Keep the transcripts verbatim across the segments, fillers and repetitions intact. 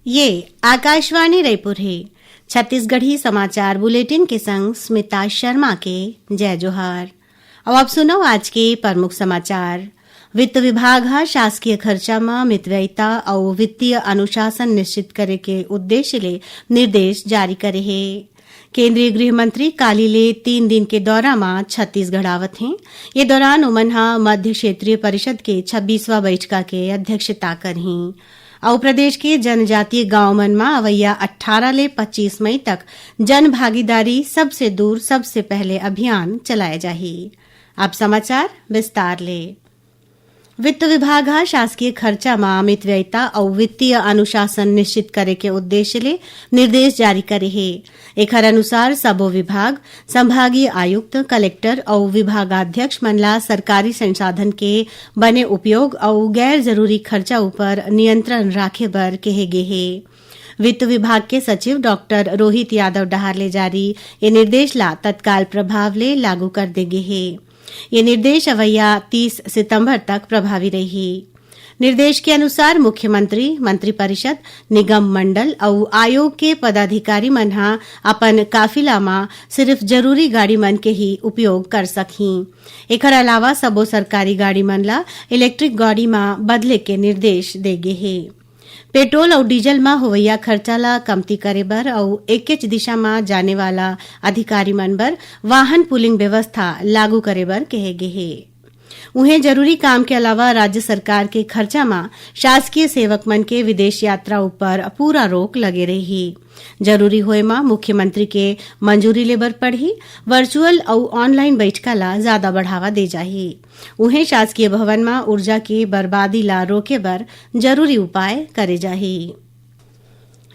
ये आकाशवाणी रायपुर हे। छत्तीसगढ़ी समाचार बुलेटिन के संग स्मिता शर्मा के जय जोहार। अब आप सुनव आज के प्रमुख समाचार। वित्त विभाग ह शासकीय खर्चा म मितव्ययिता अउ वित्तीय अनुशासन निश्चित करे के उद्देश्य ले निर्देश जारी करे हे। केंद्रीय गृह मंत्री काली ले तीन दिन के दौरा म छत्तीसगढ़ आवत हें। ये दौरान ओमन ह मध्य क्षेत्रीय परिषद के छब्बीसवां बैठका के अध्यक्षता करहीं अउ प्रदेश के जनजातीय गांव मन म अवइया अट्ठारह ले पच्चीस मई तक जन भागीदारी सबसे दूर सबसे पहले अभियान चलाए जाही। अब समाचार विस्तार ले। वित्त विभाग ह शासकीय खर्चा म मितव्ययिता अउ वित्तीय अनुशासन निश्चित करे के उद्देश्य ले निर्देश जारी करे हे। एखर अनुसार सबो विभाग, संभागीय आयुक्त, कलेक्टर अउ विभागाध्यक्ष मन ला सरकारी संसाधन के बने उपयोग अउ गैर जरूरी खर्चा उपर नियंत्रण राखे बर केहे गे हे। वित्त विभाग के सचिव डॉक्टर रोहित यादव डहार ले जारी ये निर्देश ला तत्काल प्रभाव ले लागू कर दे गे हे। ये निर्देश अवइया तीस सितंबर तक प्रभावी रही। निर्देश के अनुसार मुख्यमंत्री, मंत्रिपरिषद, निगम मंडल अउ आयोग के पदाधिकारी मन ह अपन काफिला म सिर्फ जरूरी गाड़ी मन के ही उपयोग कर सकहीं। एखर अलावा सबो सरकारी गाड़ी मन ला इलेक्ट्रिक गाड़ी म बदले के निर्देश दे गे हे। पेट्रोल अउ डीजल म होवइया खर्चा ला कमती करे बर अउ एकेच दिशा म जाने वाला अधिकारी मन बर वाहन पूलिंग व्यवस्था लागू करे बर केहे गे हे। उहें, जरूरी काम के अलावा राज्य सरकार के खर्चा म शासकीय सेवक मन के विदेश यात्रा ऊपर पूरा रोक लगे रही। जरूरी होए म मुख्यमंत्री के मंजूरी लेबर पड़ही। वर्चुअल अउ ऑनलाइन बैठका ला ज्यादा बढ़ावा दे जाही। उहें, शासकीय भवन म ऊर्जा के बर्बादी ला रोके बर जरूरी उपाय करे जाही।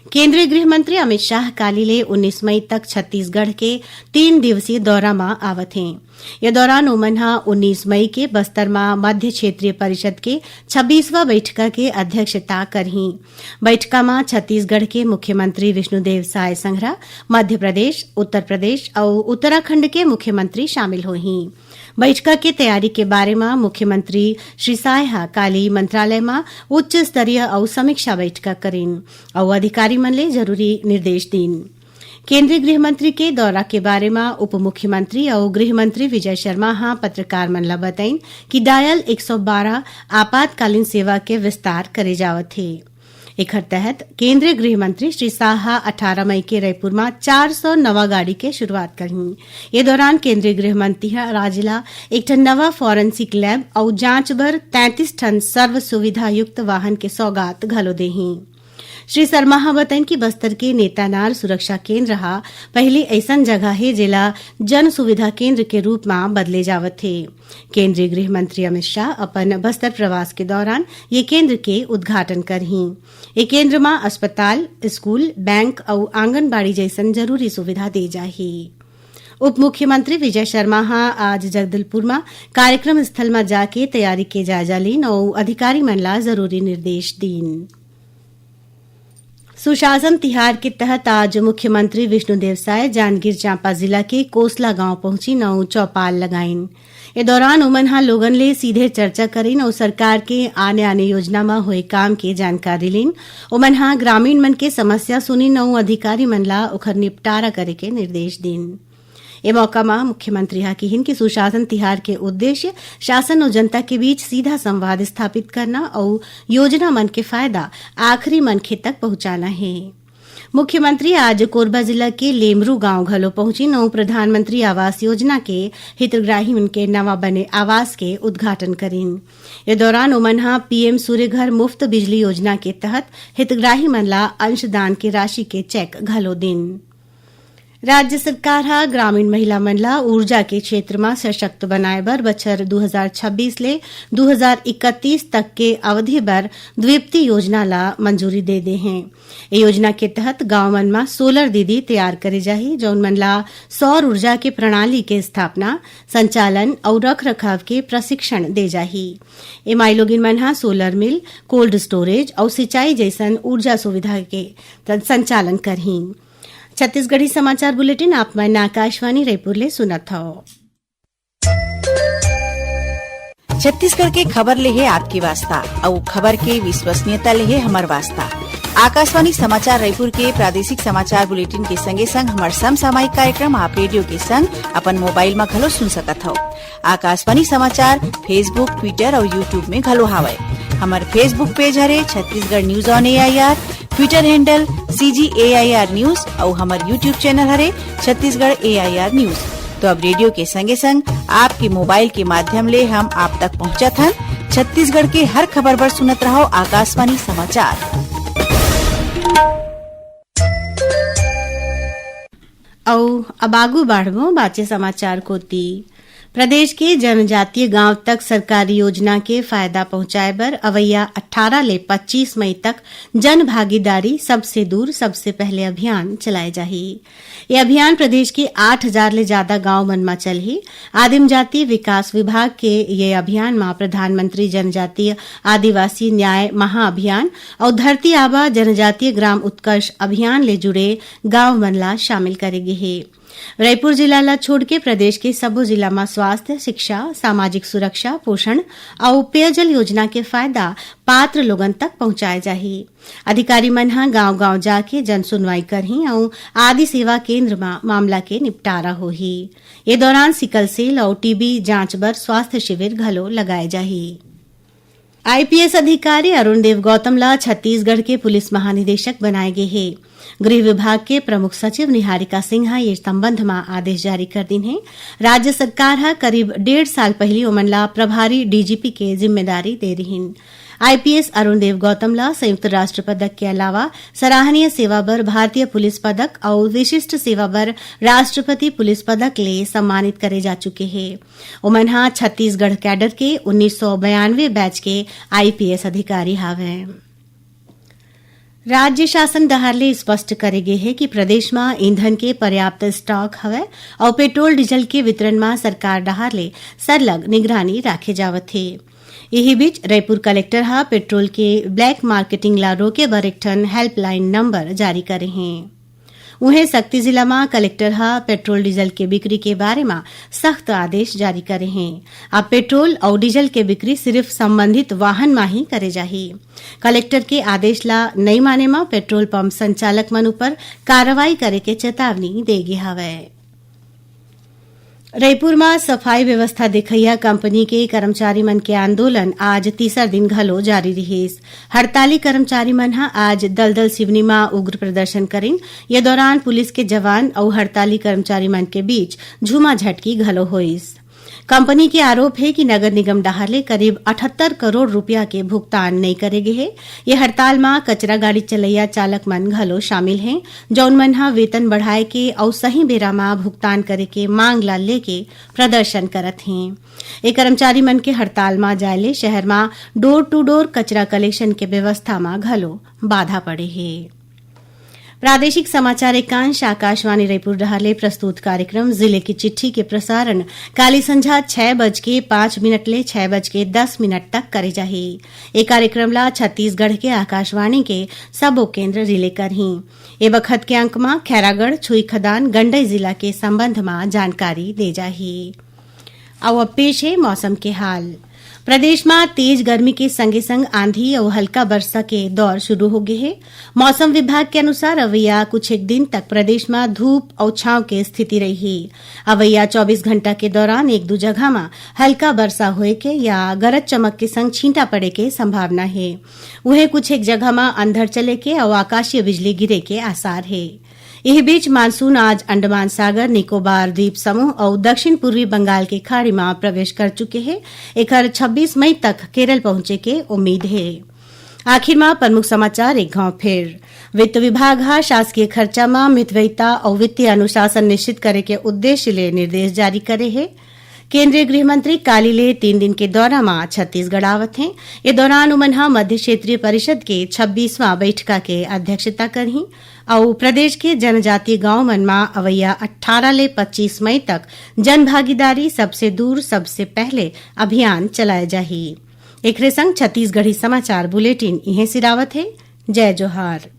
केंद्रीय गृह मंत्री अमित शाह काली ले उन्नीस मई तक छत्तीसगढ़ के तीन दिवसीय दौरा म आवत हें। ये दौरान ओमन ह उन्नीस मई के बस्तर म मध्य क्षेत्रीय परिषद के छब्बीसवां बैठका के अध्यक्षता करहीं। बैठका म छत्तीसगढ़ के मुख्यमंत्री विष्णुदेव साय संघरा, मध्य प्रदेश, उत्तर प्रदेश अउ उत्तराखंड के मुख्यमंत्री शामिल होहीं। बैठका के तैयारी के बारे म मुख्यमंत्री श्री साय ह काली मंत्रालय म उच्च स्तरीय अउ समीक्षा बैठका करिन अउ अधिकारी मन ले जरूरी निर्देश दीन। केंद्रीय गृह मंत्री के दौरा के बारे म उप मुख्यमंत्री अउ गृह मंत्री विजय शर्मा ह पत्रकार मन ल बताइन कि डायल एक सौ बारह आपातकालीन सेवा के विस्तार करे जावत हे। एखर तहत केंद्रीय गृह मंत्री श्री शाह ह अठारह मई के रईपुर म चार सौ नवा गाड़ी के शुरुआत करहीं। ये दौरान केंद्रीय गृह मंत्री ह राज्य ल एक ठन नवा फॉरेंसिक लैब अउ जांच बर तैंतीस ठन सर्व सुविधा युक्त वाहन के सौगात घलो देहीं। श्री शर्मा ह बताइन कि बस्तर के नेतानार सुरक्षा केंद्र ह पहिली अइसन जगह हे, जेला जन सुविधा केंद्र के रूप म बदले जावत हे। केंद्रीय गृह मंत्री अमित शाह अपन बस्तर प्रवास के दौरान ये केंद्र के उद्घाटन करहीं। ये केंद्र म अस्पताल, स्कूल, बैंक अउ आंगनबाड़ी जइसन जरूरी सुविधा दे जाही। उप मुख्यमंत्री विजय शर्मा ह आज जगदलपुर म कार्यक्रम स्थल म जाके तैयारी के जायजा लीन अउ अधिकारी मन ला जरूरी निर्देश दीन। सुशासन तिहार के तहत आज मुख्यमंत्री विष्णुदेव साय जांजगीर चांपा जिला के कोसला गांव पहुंचिन अउ चौपाल लगाइन। ए दौरान ओमन ह लोगन ले सीधे चर्चा करिन अउ सरकार के आने-आने योजना म होए काम के जानकारी लीन। ओमन ह ग्रामीण मन के समस्या सुनिन अउ अधिकारी मन ला ओखर निपटारा करे के निर्देश दीन। ए मौका म मुख्यमंत्री ह किहिन कि सुशासन तिहार के उद्देश्य शासन अउ जनता के बीच सीधा संवाद स्थापित करना अउ योजना मन के फायदा आखिरी मनखे तक पहुंचाना हे। मुख्यमंत्री आज कोरबा जिला के लेमरू गांव घलो पहुंचिन अउ प्रधानमंत्री आवास योजना के हितग्राही मन के नवा बने आवास के उद्घाटन करिन। ए दौरान ओमन ह पीएम सूर्य घर मुफ्त बिजली योजना के तहत हितग्राही मन ला अंशदान के राशि के चेक घलो दिन। राज्य सरकार ह ग्रामीण महिला मन ला ऊर्जा के क्षेत्र म सशक्त बनाए बर बछर दू हजार छब्बीस ले दू हजार इकतीस तक के अवधि बर द्वीप्ति योजना ला मंजूरी दे दे हे। ए योजना के तहत गांव मन म सोलर दीदी तैयार करे जाही, जौन मन ला सौर ऊर्जा के प्रणाली के स्थापना, संचालन अउ रख रखाव के प्रशिक्षण दे जाही। ए माईलोगिन मन ह सोलर मिल, कोल्ड स्टोरेज अउ सिंचाई जइसन ऊर्जा सुविधा के त-, संचालन करही। छत्तीसगढ़ी समाचार बुलेटिन आप मन आकाशवाणी रायपुर ले सुनत हव। छत्तीसगढ़ के खबर ले हे आपके वास्ता, अउ खबर के विश्वसनीयता ले हे हमर वास्ता। आकाशवाणी समाचार रायपुर के प्रादेशिक समाचार बुलेटिन के संगे संग हमर समसामयिक कार्यक्रम आप रेडियो के संग अपन मोबाइल म घलो सुन सकत हव। आकाशवाणी समाचार Facebook, Twitter अउ YouTube में घलो हावय। हमर Facebook पेज हरे Chhattisgarh news on AIR, Twitter handle CG AIR news अउ हमर YouTube चैनल हरे छत्तीसगढ़ एआईआर न्यूज। तो अब रेडियो के संगे संग आपके मोबाइल के माध्यम ले हम आप तक पहुंचत हन। छत्तीसगढ़ के हर खबर बर सुनत रहव आकाशवाणी समाचार। अउ अब आगू बाढ़बो बाचे समाचार कोती। प्रदेश के जनजातीय गांव तक सरकारी योजना के फायदा पहुंचाए बर अवैया अठारह ले पच्चीस मई तक जन भागीदारी सबसे दूर सबसे पहले अभियान चलाए जाही। ये अभियान प्रदेश के आठ हजार ले ज्यादा गांव मन म चलही। आदिम जाति विकास विभाग के ये अभियान म प्रधानमंत्री जनजातीय आदिवासी न्याय महाअभियान अउ धरती आबा जनजातीय ग्राम उत्कर्ष अभियान ले जुड़े गांव मन ला शामिल करे गे हे। रईपुर जिला ला छोड़ के प्रदेश के सबो जिला म स्वास्थ्य, शिक्षा, सामाजिक सुरक्षा, पोषण अउ पेयजल योजना के फायदा पात्र लोगन तक पहुंचाए जाही। अधिकारी मन ह गांव-गांव जाके जन सुनवाई करही अउ आदि सेवा केंद्र म मामला के निपटारा होही। ये दौरान सिकल सेल अउ टीबी जांच बर स्वास्थ्य शिविर घलो लगाए जाही। आईपीएस अधिकारी अरुण देव गौतम ला छत्तीसगढ़ के पुलिस महानिदेशक बनाए गे हे। गृह विभाग के प्रमुख सचिव निहारिका सिंह ह ये संबंध म आदेश जारी कर दीन हे। राज्य सरकार ह करीब डेढ़ साल पहिली ओमन ला प्रभारी डीजीपी के जिम्मेदारी दे रिहिन। आईपीएस अरुण देव गौतम ला संयुक्त राष्ट्र पदक के अलावा सराहनीय सेवा बर भारतीय पुलिस पदक अउ विशिष्ट सेवा बर राष्ट्रपति पुलिस पदक ले सम्मानित करे जा चुके हे। ओमन ह छत्तीसगढ़ कैडर के उन्नीस सौ बयानवे बैच के आईपीएस अधिकारी हावय। राज्य शासन डहार ले स्पष्ट करे गे हे कि प्रदेश म ईंधन के पर्याप्त स्टॉक हवय अउ पेट्रोल डीजल के वितरण म सरकार डहार ले सरलग निगरानी राखे जावत हे। इही बीच, रईपुर कलेक्टर ह पेट्रोल के ब्लैक मार्केटिंग ला रोके बर एक ठन हेल्पलाइन नंबर जारी करे हे। उहें, सक्ती जिला म कलेक्टर ह पेट्रोल डीजल के बिक्री के बारे म सख्त आदेश जारी करे हे। अब पेट्रोल अउ डीजल के बिक्री सिर्फ संबंधित वाहन म ही करे जाही। कलेक्टर के आदेश ला नइ माने म पेट्रोल पंप संचालक मन ऊपर कार्रवाई करे के चेतावनी दे गे हवय। रईपुर म सफाई व्यवस्था देखइया कंपनी के कर्मचारी मन के आंदोलन आज तीसर दिन घलो जारी रिहिस। हड़ताली कर्मचारी मन ह आज दलदल सिवनी म उग्र प्रदर्शन करिन। ये दौरान पुलिस के जवान अउ हड़ताली कर्मचारी मन के बीच झूमाझटकी घलो होइस। कंपनी के आरोप हे कि नगर निगम डहार ले करीब अठहत्तर करोड़ रुपया के भुगतान नइ करे गे हे। ये हड़ताल म कचरा गाड़ी चलइया चालक मन घलो शामिल हें, जउन मन ह वेतन बढ़ाए के अउ सही बेरा म भुगतान करे के मांग ला लेके प्रदर्शन करत हें। ए कर्मचारी मन के हड़ताल म जाए ले शहर म डोर टू डोर कचरा कलेक्शन के व्यवस्था म घलो बाधा पड़े हे। प्रादेशिक समाचार एकांश आकाशवाणी रईपुर डहार ले प्रस्तुत कार्यक्रम जिले की चिट्ठी के प्रसारण काली संझा छह बज के पाँच मिनट ले छह बज के दस मिनट तक करे जाही। ए कार्यक्रम ला छत्तीसगढ़ के आकाशवाणी के सबो केंद्र रिले करही। ए बखत के अंक म खैरागढ़, छुईखदान, गंडई जिला के संबंध म जानकारी दे जाही। अउ अब पेश हे मौसम के हाल। प्रदेश म तेज गर्मी के संगे संग आंधी अउ हल्का बरसा के दौर शुरू हो गे हे। मौसम विभाग के अनुसार अवइया कुछ एक दिन तक प्रदेश म धूप अउ छांव के स्थिति रही। अवइया चौबीस घंटा के दौरान एक दू जगह म हल्का बरसा होए के या गरज चमक के संग छींटा पड़े के संभावना हे। उहें कुछ एक जगह म अंधड़ चले के अउ आकाशीय बिजली गिरे के आसार हे। इही बीच मानसून आज अंडमान सागर, निकोबार द्वीप समूह अउ दक्षिण पूर्वी बंगाल के खाड़ी म प्रवेश कर चुके हे। एखर छब्बीस मई तक केरल पहुंचे के उम्मीद हे। आखिर म प्रमुख समाचार एक घाव फिर। वित्त विभाग ह शासकीय खर्चा म मितव्ययिता अउ वित्तीय अनुशासन निश्चित करे के उद्देश्य ले निर्देश जारी करे हे। केंद्रीय गृह मंत्री काली ले तीन दिन के दौरा म छत्तीसगढ़ आवत हें। ए दौरान उमन ह मध्य क्षेत्रीय परिषद के छब्बीसवां बैठका के अध्यक्षता करही अउ प्रदेश के जनजातीय गांव मन म अवइया अट्ठारह ले पच्चीस मई तक जन भागीदारी सबसे दूर सबसे पहले अभियान चलाए जाही। एकरे संग छत्तीसगढ़ी समाचार बुलेटिन इहें सिरावत हे। जय जोहार।